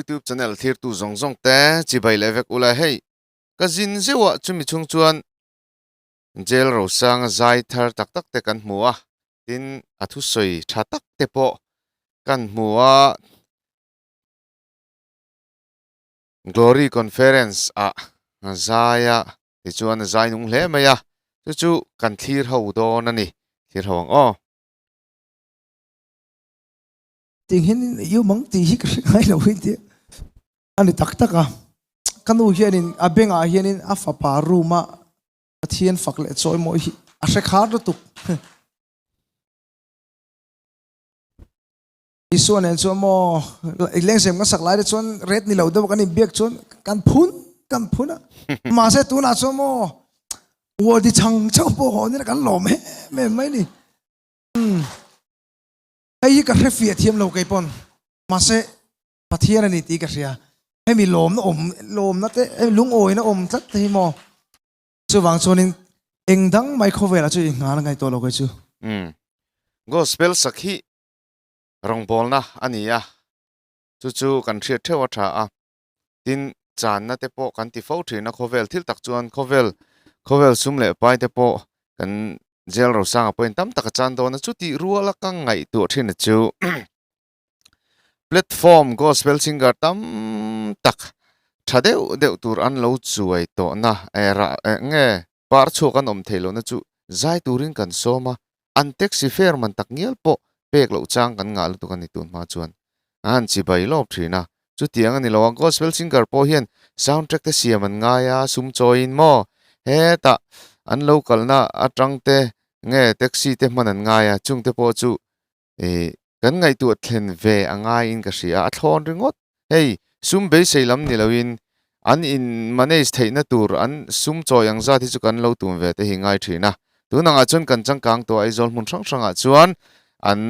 YouTube channel thirtu zawng zawng te chibai leh vek ula hei ka zin zeuh ah chumi chhung chuan Jail Rosanga zai thar tak tak te kan hmu a tin a thusawi tha tak te pawh kan hmu a. Glory Conference ah zai a tichuan a zai nung hle mai a, chu chu kan thlir ho dawn a ni, thlir ho ang aw. Ting hian i mang tih hi ka hre ngai lo hi tia a ni tak tak a, ka nu hianin a bengah hianin a fapa room a Pathian fak leh chawimawi hi a hre khar lutuk. Isua nen chuan maw lengzem kan sak lai te chuan ret ni lo deuh kan inbiak chuan kan phun kan phun a mahse tunah chuan maw uadi chhang chauh pawh haw nila kan lawm em em mai ni hei hi ka hre fiah thiam lo kei pawn mahse Pathian a ni tih ka hria hemi lawmna awm lawmna te lungawina awm tlat te hi maw chuvang chuanin eng dang mai khawvelah chu inghal a ngaihtuah lo kei chu. Gospel sak hi rawngbawlna a ni a, chu chu kan hriat theuh a tha a, tin channa te pawh kan ti fo thin a, khawvel thil tak chuan khawvel khawvel sum leh pai te pawh kan jail rosanga pawhin tam tak a chan dawn a, chutih ruala ka ngaihtuah thin a chu platform gospel singer tam tak tha deuh deuh tur an lo chuai tawhna eh nge par chhuak an awm theih lohna chu zai turin kan sawm a. An taxi fare man tak ngial pawh pek loh chang kan ngah lutuk a ni tun hma chuan a han chibai lawp thin a. Chutiang a ni lo a, gospel singer pawh hian sound track te siam an ngai a, sum chawiin maw hetah an lo kalna atang te nge taxi te hman an ngai a, chungte pawh chu ih kan ngaihtuah thlen ve a ngaiin ka hria a, a thlawn ringawt. Hei sum beisei lam ni loin an in manage theihna tur an sum chawi ang zat hi chu kan lo tum ve te hi ngai thin a. Tun angah chuan kan changkang tawh Aizawl hmun hrang hrangah chuan an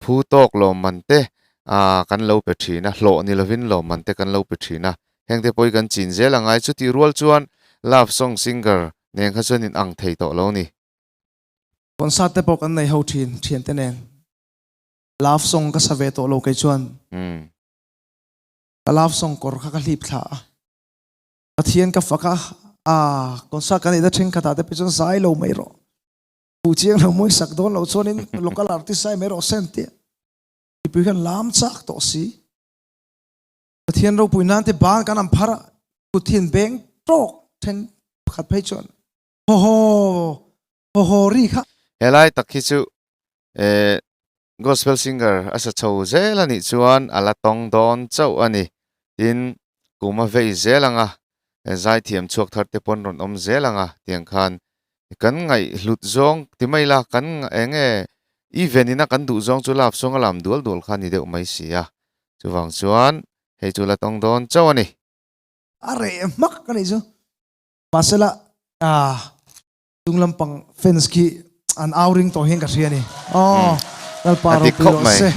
phu tawk lawmman te ah kan lo pe thin a, hlawh ni lovin lawmman te kan lo pe thin a. Heng te pawh hi kan chin zel a ngai. Chutih rual chuan love song singer nen kha chuan in ang thei tawh lo ni. Concert te pawh kan nei ho thin thiante nen. Love song ka sa ve tawh lo kei chuan. Ka love song kawr kha ka hlip thla a. Pathian ka fak a, ah concert kan neih na thenkhat ah te pawh chuan zai lo mai rawh. Fuh chiang lo mawi sak dawn lo chuanin local artist zai mai rawh se an ti a. Mipui khan lam chak tawh si. Pathian ropui nan te ban kan an phar a, kut hi an beng tawk then pakhat phei chuan haw haw haw haw ri kha. Helai tak hi chu eh gospel singer a sa chho zel a nih chuan a la tawng dawn chauh a ni. Tin, kum a vei zel ang a, zaithiam chhuak thar te pawn rawn awm zel ang a tiang khan kan ngaihhlut zawng ti mai la kan eng nge event ina kan duh zawng chu lap sawng a lam dual dual kha a ni deuh mai si a. Chuvang chuan hei chu la tawng dawn chauh a ni. A reh hmak a nih chu. Mahsela ah chung lampang fans khi an au ring tawh hian ka hria a ni. Aw Lalpa A dik ropui khawp rawh mai. se.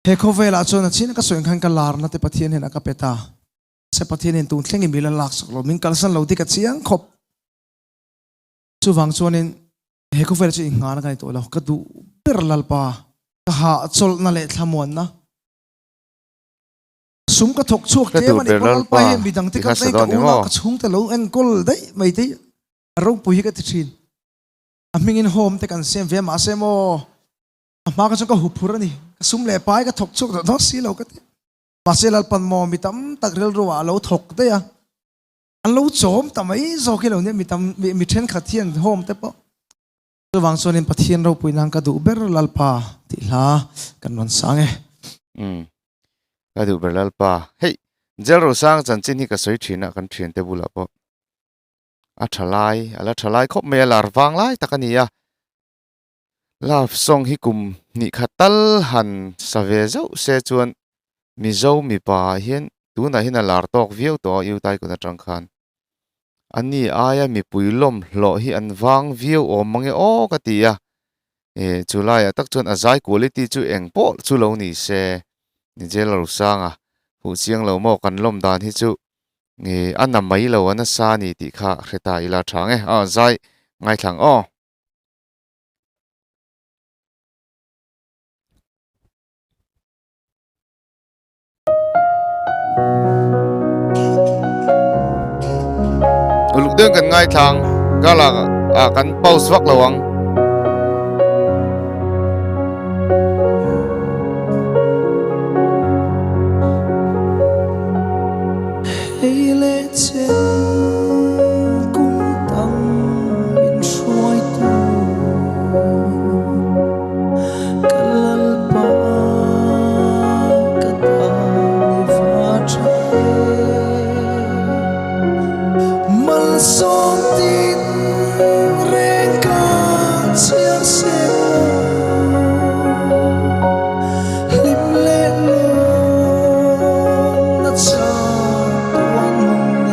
He khawvelah chuan a chin ka sawi ang khan ka larna te Pathian hian a ka pe ta. Se Pathian hian tun thlengin min la laksak lo, min kalsan lo tih ka chiang khawp. Chuvang chuanin he khawvelah chuan inghahna ka nei tawh lo. Ka duh ber Lalpa, ka hahchawlhna leh thlamuanna. Sum ka thawk chhuak Ka tlem duh a ni ber pawn Lalpa Lalpa hian midang te ti kal hmasa daih ka dawn ni unau maw? ka chhungte lo enkawl daih mai te a ropui hi ka ti thin. A hmingin home te kan siam ve a mahse maw a hma ka chuan ka huphur a ni. Ka sum leh pai ka thawk chhuak deuh dawn si lo ka ti. Mahse Lalpan maw mi tam tak rilru ah a lo thawk daih a. An lo chawm ta mai zawk hi lo nia mi tam mi thenkhat hian home te pawh. Chuvang chuanin Pathian ropui nan ka duh ber Lalpa tih hla kan rawn sang e. Umm. Ka duh ber Lalpa. Hei, Jail Rosang chanchin hi ka sawi thin a, kan thiante bulah pawh. A tha lai, a la tha lai khawp mai a, lar vang lai tak a ni a. Love song hi kum hnih khat tal han sa ve zauh se chuan Mizo mipa ah hian tunah hian a lar tawk viau tawh a, Utaikun atang khan. A ni aia mipui lawm hlawh hi an vang viau awm mange aw ka ti a, eh chu laiah tak chuan a zai quality chu eng pawh chu lo ni se Nigel Rosanga huh chiang lo maw kan lawm dan hi chu eh a na mai lo a nasa a ni tih kha hre ta ila tha ang e, ah zai ngaithla ang aw. deuhin kan ngaithla ang kar lah ah kan pause vak lo ang. Hei leh chen kum tam min hruaitu ka Lalpa ka tan i va tha e. Malsawm tin reng ka chhiar sek lo. Hlim leh lawmna chhan tuan ni.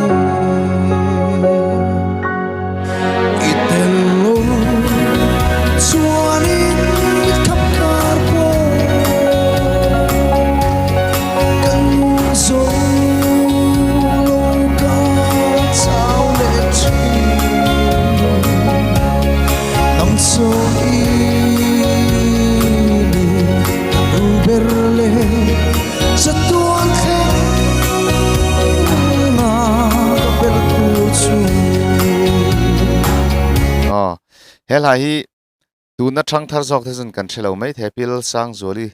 I tel lo chuanin mit khap kar pawh ka nung zo lo ka chau leh thin. Nang chu i ni ka nu ber leh chatuan thleng a ka belh tur chu. Aw, he hla hi tuna thang thar zawk te chuan kan hre lo mai thei a, Pil Sangzuali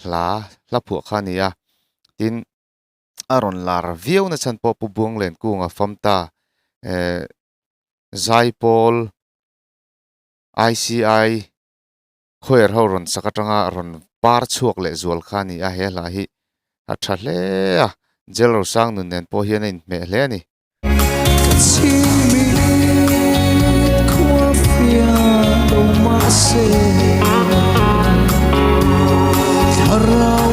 hla hla phuah kha a ni a, tin a rawn lar viau na chhan pawh Pu Buanglenkunga Famta eh Zaipawl ICI Choir ho rawn sak atanga rawn par chhuak leh zual kha a ni a, he hla hi a tha hle a, Jail Rosang nun nen pawh hian a inhmeh hle a ni. Ka chhingmit khua fiah lo mahse thlarau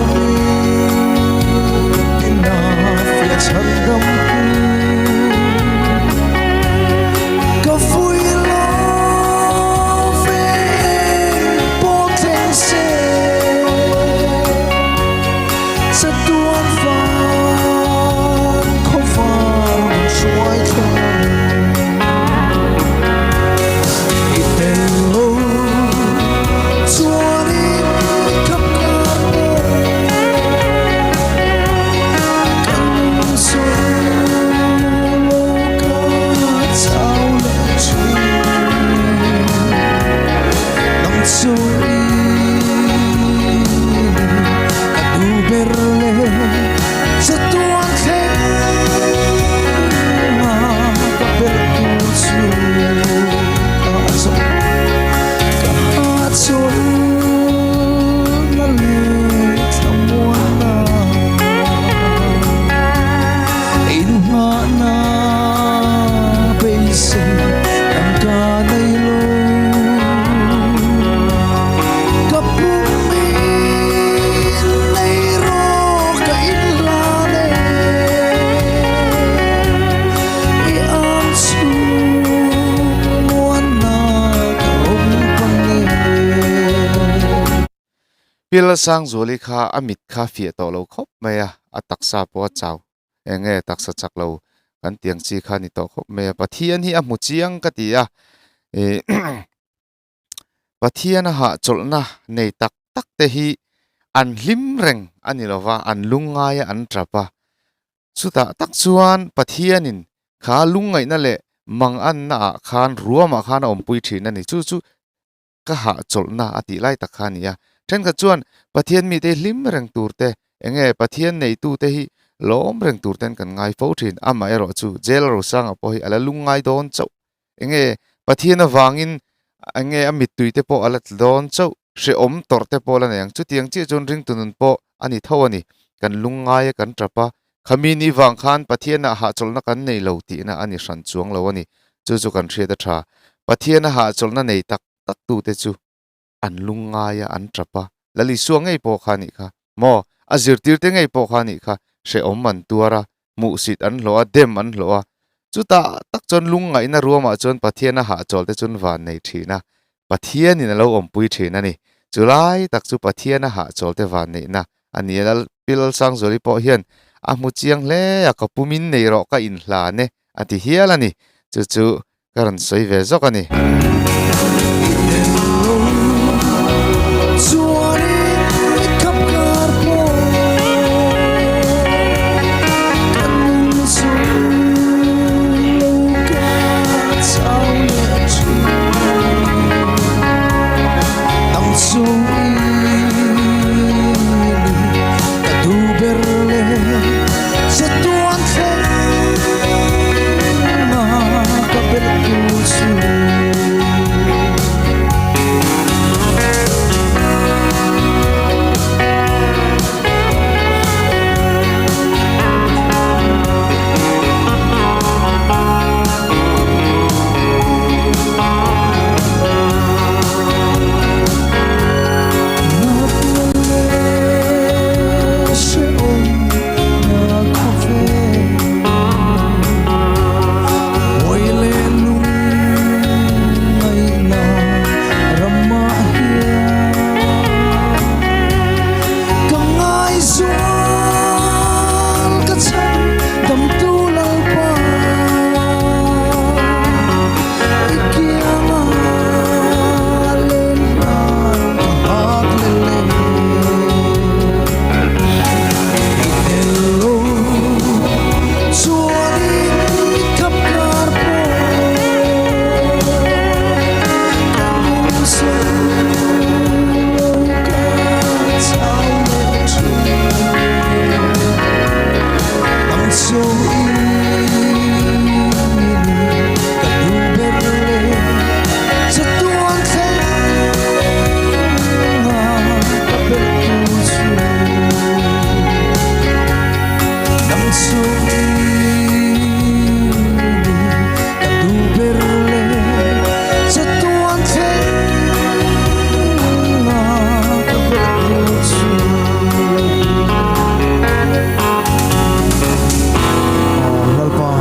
mit ina fiah chhan dam tu ka vui lo ve eng pawh thleng se chatuan van khawvar min hruai thleng i tel lo chuanin ka kar pawh kan sawi lo ka chau leh thin nang chu i ka duh ber leh chatuan thleng a ka belh tur chu ka zawh ka hahchawl na leh thlamuanna inngahna beisei kan ka nei lo ka pum in nei rawh ka inhlan e i ang chhung muanna ka rawn pan e. Pil Sangzuali kha a mit kha fiah tawh lo khawp mai a, a taksa pawh a chau. Eng nge taksa chak lo kan tiang chi kha ni tawh khawp mai a, Pathian hi a hmu chiang ka ti a, ih Pathian a hahchawlhna nei tak tak te hi an hlim reng a ni lo va, an lungngai a, an tap a. Chutah tak chuan Pathianin kha lungngaihna leh manganna ah khan ruamah khan a awmpui thin a ni. Chu chu ka hahchawlhna a tih lai tak kha a ni a. Thenkhat chuan Pathian mite hi hlim reng tur te, eng nge Pathian neitute hi lawm reng tur ten kan ngai fo thin. Amaherawh chu Jail Rosanga pawh hi a la lungngai dawn chauh. Eng nge Pathian avangin eng nge a mittui te pawh a la tla dawn chauh, hrehawm tawrh te pawh a la nei ang. Chutiang chiah chuan ringtu nun pawh a ni tho a ni. Kan lungngai a, kan tap a. Khami ni vang khan Pathianah hahchawlhna kan nei lo tihna a ni hran chuang lo a ni. Chu chu kan hriat a tha. Pathiana hahchawlhna nei tak tak tute chu an lungngai a, an tap a. Lal Isua ngei pawh kha a nih kha. Maw? A zirtirte ngei pawh kha a nih kha. Hrehawm an tuar a, hmuhsit an hlawh a, dem an hlawh a. Chutah tak chuan lungngaihna ruamah chuan Pathiana hahchawlte chuan van nei thin a, Pathianin a lo awmpui thin a ni. Chulai tak chu Pathiana hahchawlte van neihna a ni a. Lal Pi Lalsangzuali pawh hian a hmu chiang hle a, ka pumin nei rawh ka inhlan e a ti hial a ni. Chu chu ka rawn sawi ve zawk a ni.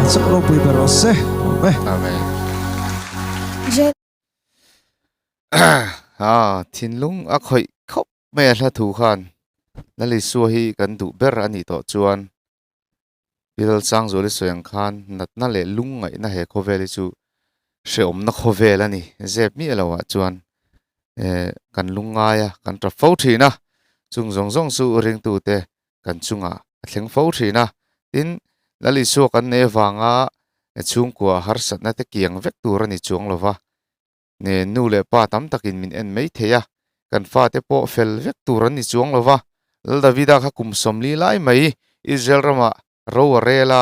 chauh ropui ber rawh se. Amen. Amen. Ha, thinlung a khawih khawp mai a hla thu khan Lal Isua hi kan duh ber a nih tawh chuan Bible Sangzuali sawi ang khan natna leh lungngaihna he khawvel hi chu hrehawmna khawvel a ni. Zep miah loah chuan eh kan lungngai a, kan tap fo thin a, chung zawng zawng chu ringtute kan chungah a thleng fo thin a. Tin, Lal Isua kan nei avanga chhungkua harsatna te kiang vek tur a ni chuang lo va, Nen nu leh pa tam takin min en mai thei a, kan fate pawh fel vek tur an ni chuang lo va. Lal Davida kha kum 40 lai mai Israel ramah ro a rel a,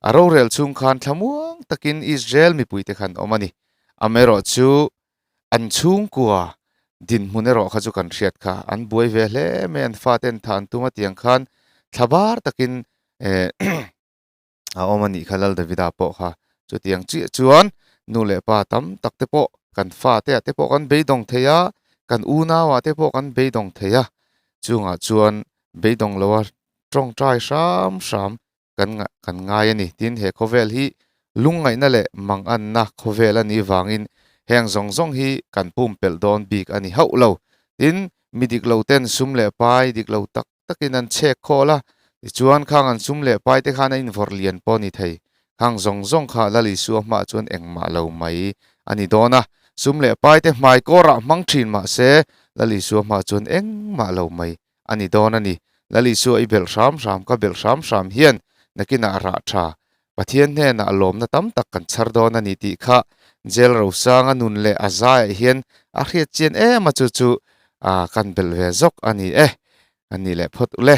a rorel chhung khan thlamuang takin Israel mipuite khan awm a ni. Amaherawh chu an chhungkua dinhmun erawh kha chu kan hriat kha an buai ve hle mai, an faten thah an tum a tiang khan thlabar takin eh a awm a nih kha Lal Davida pawh kha chutiang chiah chuan nu leh pa tam tak te pawh kan fa te ah te pawh kan beidawng thei a kan unau ah te pawh kan beidawng thei a chungah chuan beidawng lo a tawngtai hram hram kan kan ngai a ni tin he khawvel hi lungngaihna leh manganna khawvel a nih vangin heng zawng zawng hi kan pumpelh dawn bik a ni hauh lo tin mi dik lo ten sum leh pai dik lo tak takin an chhek khawl a, tichuan khang an sum leh pai te khan a invawrh lian pawh a ni thei. Khang zawng zawng kha Lal Isua hmaah chuan engmah lo mai a ni dawn a, sum leh pai te hmai kawrah hmang thin mah se Lal Isua hmaah chuan engmah lo mai a ni dawn a ni. Lal Isua i belh hram hram ka belh hram hram hian nakinah rah tha Pathian hnenah lawmna tam tak kan chhar dawn a ni tih kha Jail Rosanga nun leh a zaiah hian a hriat chian em a chu chu kan belh ve zawk a ni e. A ni leh phawt ule.